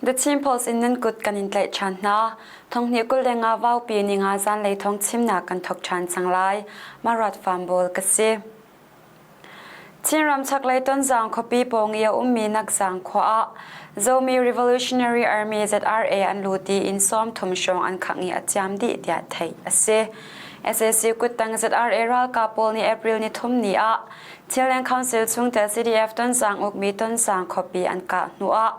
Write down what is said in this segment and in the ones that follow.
The Chin Post in nan kut kan in tlaih ṭhan hna. Thonghnih 25 vaupi ninga zanlei thawng chimnak kan thawk ṭhan cang lai. Marat Fambawl ka si. Chinram chaklei Tonzang khuapi pawng i a ummi Nakzang khua ah Zomi Revolutionary Army ZRA an lut i inn 30 hrawng an khangh i a ciam dih tiah theih a si. SAC kuttang ZRA ralkap pawl nih April ni thum ni ah Thailand Council chungtel CDF Tonzang ukmi Tonzang khuapi an kah hnuah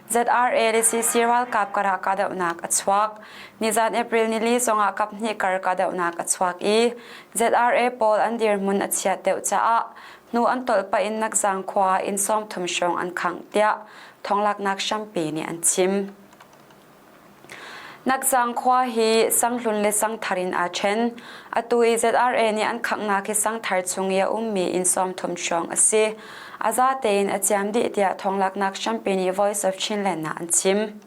ZRA le CC ralkap karah kahdohnak a chuak. Nizan April nili zongah kaphnih kar kahdohnak a chuak i ZRA pawl an dirhmun a chiat deuh caah hnu an tolh pah in Nakzang khua inn 30 hrawng an khangh tiah thawnglaknak hrampi nih an chim. Nakzang khua hi Sanghlun le Sangthar in aa ṭhen. Atu i ZRA nih an khanghnak hi Sangthar chung i a ummi inn 30 hrawng a si. A za tein a ciam dih tiah thawnglaknak hrampi nih Voice of Chinland ah an chim.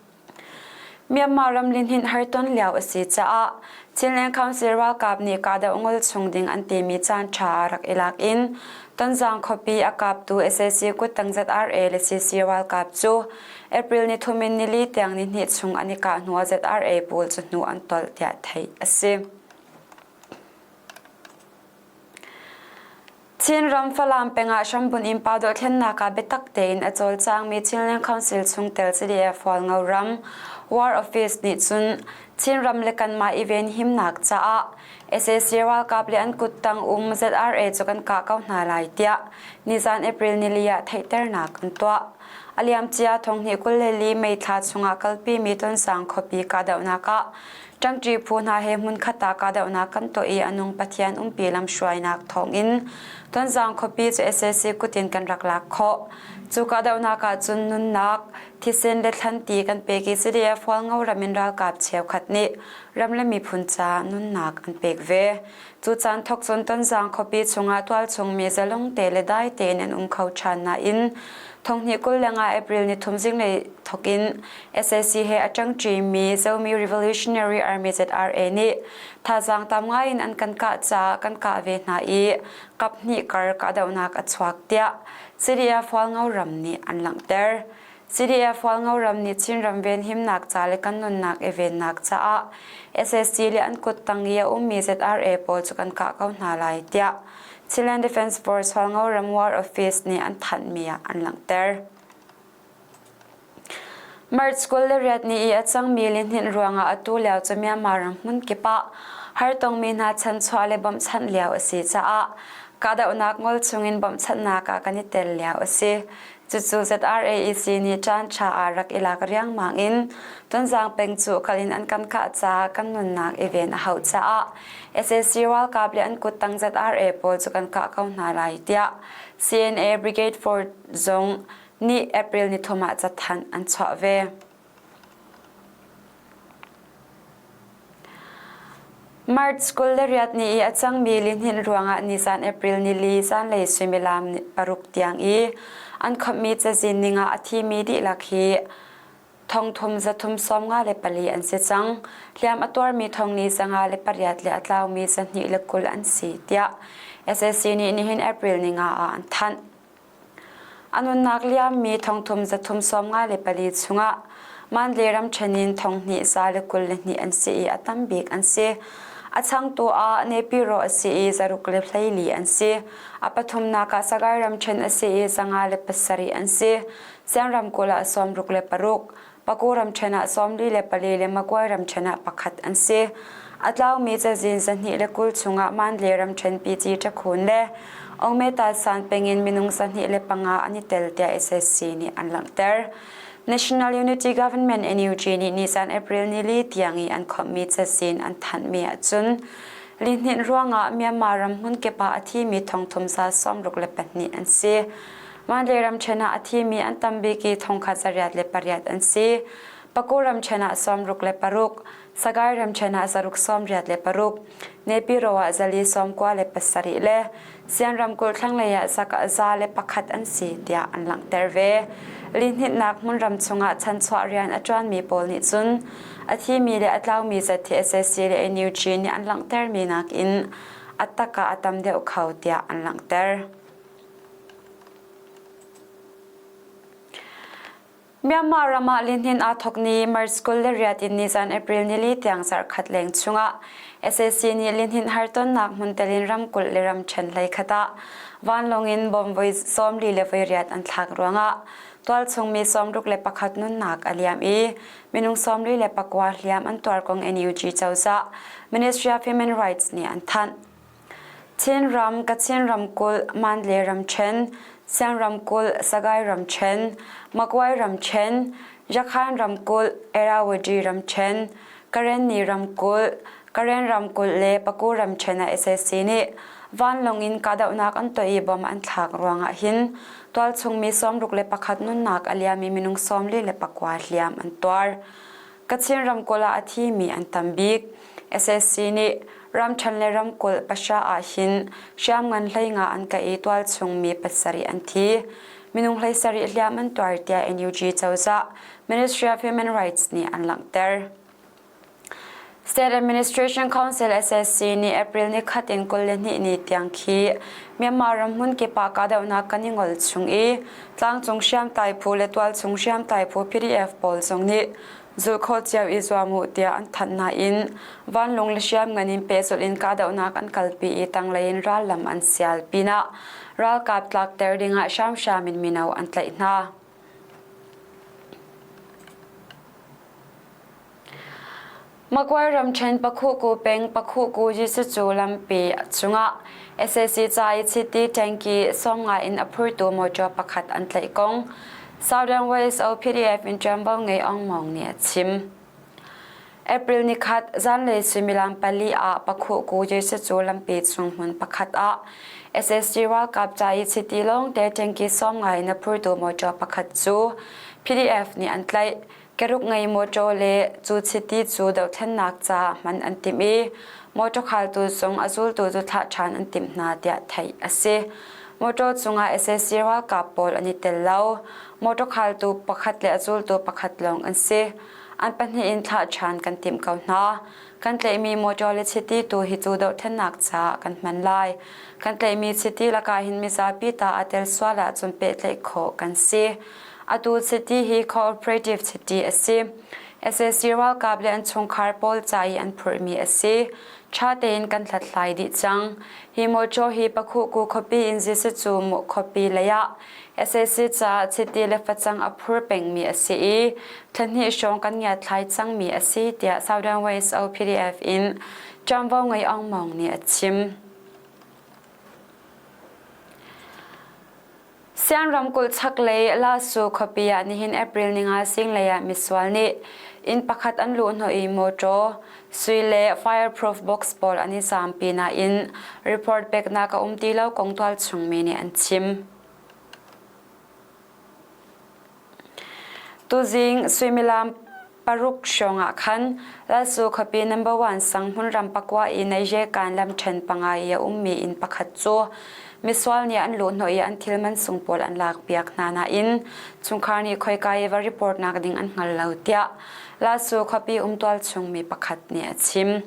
Myanmar ram lihninh harton lio a si caah Chinland Council ralkap nih kahdoh ngol chung ding an timi caan ṭha rak i lak in Tonzang khuapi a kaptu sac kuttang ZRA le CC ralkap cu April ni thum in nili tiang ni hnih chung an i kah hnuah ZRA pawl cu hnu an tolh tiah theih a si. Chinram Falam pengah hrambun in pa dohthlennak ah biatak tein a cawlcangmi Chinland Council chungtel CDF Hualngo ram War Office nih cun Chinram le kanmah i venhimnak caah sac ralkap le an kuttang um ZRA cu kan kah ko hna lai tiah nizan April nili ah theihternak an tuah. A liamcia thonghnih 24 May thla chungah kalpimi Tonsang khuapi kahdohnak ah Ṭangṭi phu hna he hmunkhat ah kahdohnak kan tuah i a nung Pathian umpi lamhruainak thawngin Tonzang khuapi cu sac kut in kan rak lak khawh. Cu kahdohnak ah cun nunnak, thisen le thlanti kan pek i CDF Hualngo ram in ralkap cheukhat nih ram le miphun ca nunnak an pek ve. Cu caan thawk cun Tonzang khuapi chungah tualchung mi zalong te le dai tein an um kho ṭhan nain thonghnih 25 April ni thum zinglei thawk in sac he a ṭangṭimi Zomi Revolutionary Army ZRA nih thazaang tam ngai in an kan kah caah kan kah ve hna i kaphnih kar kahdohnak a chuak tiah CDF Hualngo ram nih an langhter. CDF Hualngo ram nih Chinram venhimnak ca le kan nunnak i vennak caah SSC le an kuttang i a ummi ZRA pawl cu kan kah ko hna lai tiah Chinland Defence Force Hualngo ram War Office nih an thanhmi ah an langhter. March 28 ni i a cangmi lihninh ruangah atu lio cu Myanmar ram hmun kip ah hartongmi hna chanchuah le bawmhchanh lio a si caah kahdohnak ngol chungin bawmhchanhnak ah kan i tel lio a si. Cucu ZRAEC nih ṭaan ṭha ah rak i lak riangmang in Tonzang peng cu kal in an kan kah caah kan nunnak i ven a hauh caah sac ralkap le an kuttang ZRA pawl cu kan kah ko hna lai tiah CNA Brigade 4 zong nih April ni thum ah cathanh an chuah ve. March 28 ni i a cangmi lihninh ruangah nizan April nili zanlei suimilam paruk tiang i an khawmhmi cazin ningah a thimi dihlak hi thongthum zathum 54 an si cang. Hliam a tuarmi thongni 58 le a tlaumi 220 an si tiah SAC nih nihin April ninga ah an thanh. A nunnak liammi thongthum zathum 54 chungah Mandalay ramṭhen in thonghnih 122 an si i a tam bik an si. A changtu ah Nepiro a si i 614 an si. A pathumnak ah Sagaing ramṭhen a si i 57 an si. Siang ramkulh ah 66, Paku ramṭhen ah 44 le Magway ramṭhen ah pakhat an si. A tlaumi cazin 220 chungah Mandalay ramṭhen Pici Ṭakhun le Ongmeta San pengin minung 25 an i tel tiah SSC nih an langhter. National Unity Government NUG nih nisan April nili tiang i an khawmhmi cazin an thanhmi ahcun lihninh ruangah Myanmar ram hmunkip ah a thimi thongthum za 62 an si. Mandalay ramṭhen ah a thimi an tam bik i thongkhat 808 an si. Paku ramṭhen ah 66, Sagaing ramṭhen ah 686, Nepiro ah 497 le Sian ramkulh thlanglei ah 101 an si tiah an langhter ve. Lihninhnak hmunram chungah chanchuah rian a ṭuanmi pawl nih cun a thimi le a tlaumi zat hi sac le NUG nih an langhtermi nakin a tak ah a tam deuh kho tiah an langhter. Myanmar ram ah lihnin aa thawk ni March 28 in nizan April nili tiang zarhkhat leng chungah sac nih lihnin hartonnak hmun telin ramkulh le ramṭhen hleikhat ah vanlawng in bomb voi 48 an thlak ruangah tualchung mi 61 nunnak a liam i minung 49 hliam an tuar kong NUG cozah Ministry of Human Rights nih an thanh. Chinram, Kachin ramkulh, Mandalay ramṭhen, Siang ramkulh, Sagaing ramṭhen, Magway ramṭhen, Yakhan ramkulh, Irrawaddy ramṭhen, Karenni ramkulh, Karen ramkulh le Paku ramṭhen ah sac nih vanlawng in kahdohnak an tuah i bomb an thlak ruangah hin tualchung mi 61 nunnak a liam i minung 49 hliam an tuar. Kachin ramkulh ah a thimi an tam bik. Sac nih ramṭhen le ramkulh pahra ah hin hriamngan 15 an kah i tualchung mi pasarih an thi. Minung 17 hliam an tuar tiah NUG cozah Ministry of Human Rights nih an langhter. State Administration Council SSC nih April ni khat in 22 ni tiang khi Myanmar ram hmun kip ah kahdohnak kan i ngol chung i tlangcung hriamtlai phu le tualchung hriamtlai phu PDF pawl zong nih zulh khawh cio i zuam u tiah an thanh nain vanlung le hriamngan in pehzulh in kahdohnak an kalpi i tanglei in rallam an sial pinah ralkap tlakter dingah hramhram in mino an tlaih hna. Magway ramṭhen Pakhuku peng Pakhuku Jisucu lampi chungah sac ca i chiti tanki 50 in a phurtu motor pakhat an tlaih kong Southern West OPDF in ṭuanvo ngei Aung Maung nih a chim. April nikhat zanlei suimilam pali ah Pakhuku Jisucu lampi chung hmun pakhat ah SSG ralkap ca i chiti lawngte tanki 50 in a phurtu motor pakhat cu PDF nih an tlaih. Keruk ngei mawṭaw le cu chiti cu dohthlennak caah hman an timh i mawṭaw khaltu zong a zultu cu thlah ṭhan an timh hna tiah theih a si. Mawṭaw cungah sac ralkap pawl an i tel lo. Mawṭaw khaltu pakhat le a zultu pakhat lawng an si. An pahnih in thlah ṭhan kan timh ko hna. Kan tlaihmi mawṭaw le chiti tu hi cu dohthlennak caah kan hman lai. Kan tlaihmi chiti lakah hin mizapi ta aa tel sual ahcun pehtlaih khawh kan si. Atu chiti hi cooperative chiti a si. Sac ralkap le an chungkhar pawl ca i an phurhmi a si. Ṭha tein kan hlathlai dih cang. Hi mawṭaw hi Pakhuhku khuapi in Jesuh cu khuapi lei ah sac caah chiti le facang a phur pengmi a si i thlahnih hrawng kan ngiatthlai cangmi a si tiah Southern West OPDF in ṭuanvo ngei Aung Maung nih a chim. Sian ramkulh chaklei Lasu khuapi ah nihin April ninga zinglei ah misual nih inn pakhat an luhhnawh i mawṭaw, sui le fireproof box pawl an i zaampi nain report peknak a um ti lo kong tualchung mi nih an chim. Tuzing suimilam paruk hrawng ah khan Lalsu khuapi number one sang hmunram pakua i Neijekan lamṭhen panga i a ummi inn pakhat cu misual nih an luhhnawh i an thil mansung pawl an lakpiak hna nain chungkhar nih khoika i va report nak ding an hngal lo tiah Lalsu khuapi umtual chungmi pakhat nih a chim.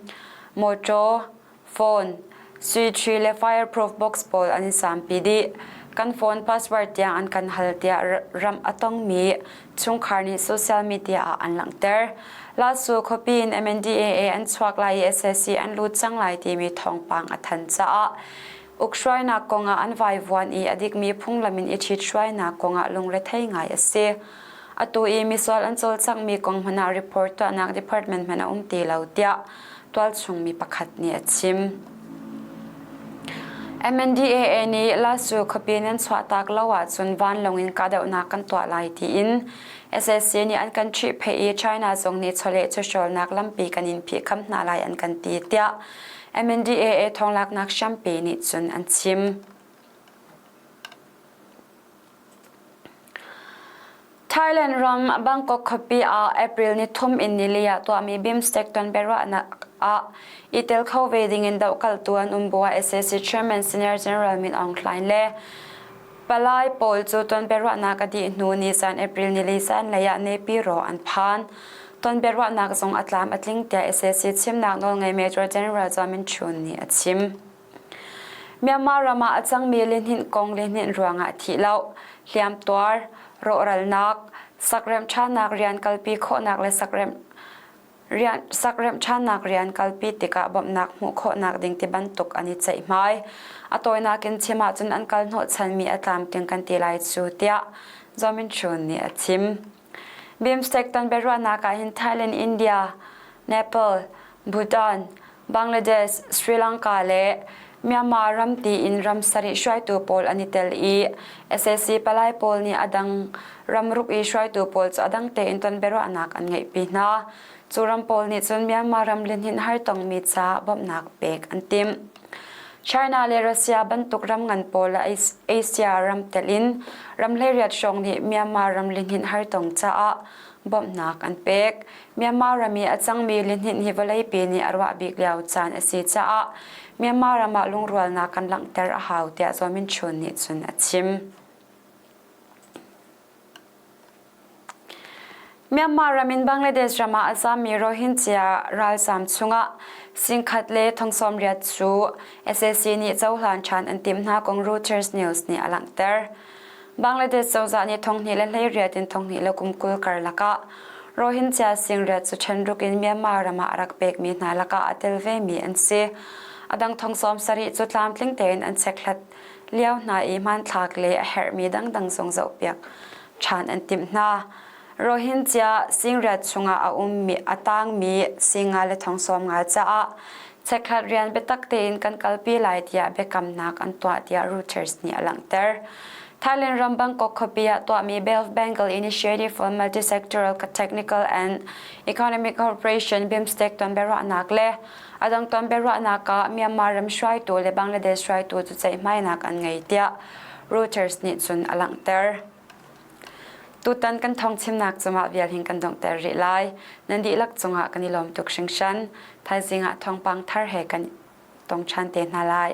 Mawṭaw Phone, sui ṭhi le fireproof box pawl an i sampi dih. Kan phone password tiang an kan hal tiah ram a tongmi chungkhar nih social media ah an langhter. Lasu khuapi in MNDAA an chuak lai i sac an lut cang lai timi thawngpang a than caah ukhruainak kongah an vaivuan i a dikmi phunglam in i ṭhithruainak kongah lungrethei ngai a si. Atu i misual an cawlcanghmi kong hmanh ah report tuahnak department hmanh a um ti lo tiah tualchung mi pakhat nih a chim. MNDAA nih Lasu khuapi nan chuahtak lo ahcun vanlawng in kahdohnak kan tuah lai tiin sac nih an kan ṭhihpheih i China zong nih chawleh chawhrawlnak lampi kan in phihkham hna lai an kan ti tiah MNDAA thawnglaknak hrampi nih cun an chim. Thailand ram Bangkok khuapi ah April ni thum in nili ah tuahmi BIMSTEC tonbiaruahnak ah i tel kho ve dingin dohkaltu an um bu ah sac Chairman Senior General Min Aung Hlaing le palai pawl cu tonbiaruahnak a dih hnu nizan April nili zanlei ah Naypyidaw an phan. Tonbiaruahnak zong a tlam a tling tiah sac chimnak nawlngei Major General Zaw Min Htun nih a chim. Myanmar ram ah a cangmi lihninh kong lihninh ruangah thih lo, hliamtuar, rawhralnak, Sakremh ṭhannak rian kalpi khawhnak le sakremh rian sakremh ṭhannak rian kalpi tikah bawmhnak hmuh khawhnak ding ti bantuk an i ceihmai. A tawinak in chim ahcun an kal hnawhchanmi a tlamtling kan ti lai cu tiah Zaw Min Chun nih a chim. BIMSTEC ton biaruahnak ah hin Thailand, India, Nepal, Bhutan, Bangladesh, Sri Lanka le Myanmar ram tiin ram sarih hruaitu pawl an i tel i sac palai pawl nih a dang ramruk i hruaitu pawl cu a dang tein ton biaruahnak an ngeihpi hna. Cu ram pawl nih cun Myanmar ram lihninh har tongmi ca bawmhnak pek an timh. China le Russia bantuk ram ngan pawl le Asia ram tel in ram hleiriat hrawng nih Myanmar ram lihninh har tong caah bawmhnak an pek. Myanmar ram i a cangmi lihninh hi vawleipi nih a ruah bik lio caan a si caah Myanmar ram ah lungrualnak kan langhter a hau tiah Zaw Min Chun nih cun a chim. Myanmar ram in Bangladesh ram ah a zammi Rohingya ralzam chungah singkhat le 80 cu sac nih cohlan ṭhan an timh hna kong Reuters News nih a langhter. Bangladesh cozah nih 2018 in 2020 karlak ah Rohingya singriat cu ṭhenruk in Myanmar ram ah a rak pekmi hna lakah a tel vemi an si. A dang 70 cu tlamtling tein an chekhlat lio hna i hmanthlak le a herhmi dangdang zong zohpiak ṭhan an timh hna. Rohingya singriat chungah a ummi a tangmi singa le 90 caah chekhlat rian biatak tein kan kalpi lai tiah biakamnak an tuah tiah Reuters nih a langhter. Thailand ram Bangkok khuapi ah tuahmi Bay of Bengal Initiative for Multi-Sectoral Technical and Economic Cooperation BIMSTEC tonbiaruahnak le a dang tonbiaruahnak ah Myanmar ram hruaitu le Bangladesh hruaitu cu ceihmainak an ngei tiah Reuters nih cun a langhter. Tutan kan thawngchimnak cungah vial hin kan donghter rih lai. Nan dihlak cungah kan i lawm tuk hringhran. Thaizing ah thawngpang thar he kan tong ṭhan te hna lai.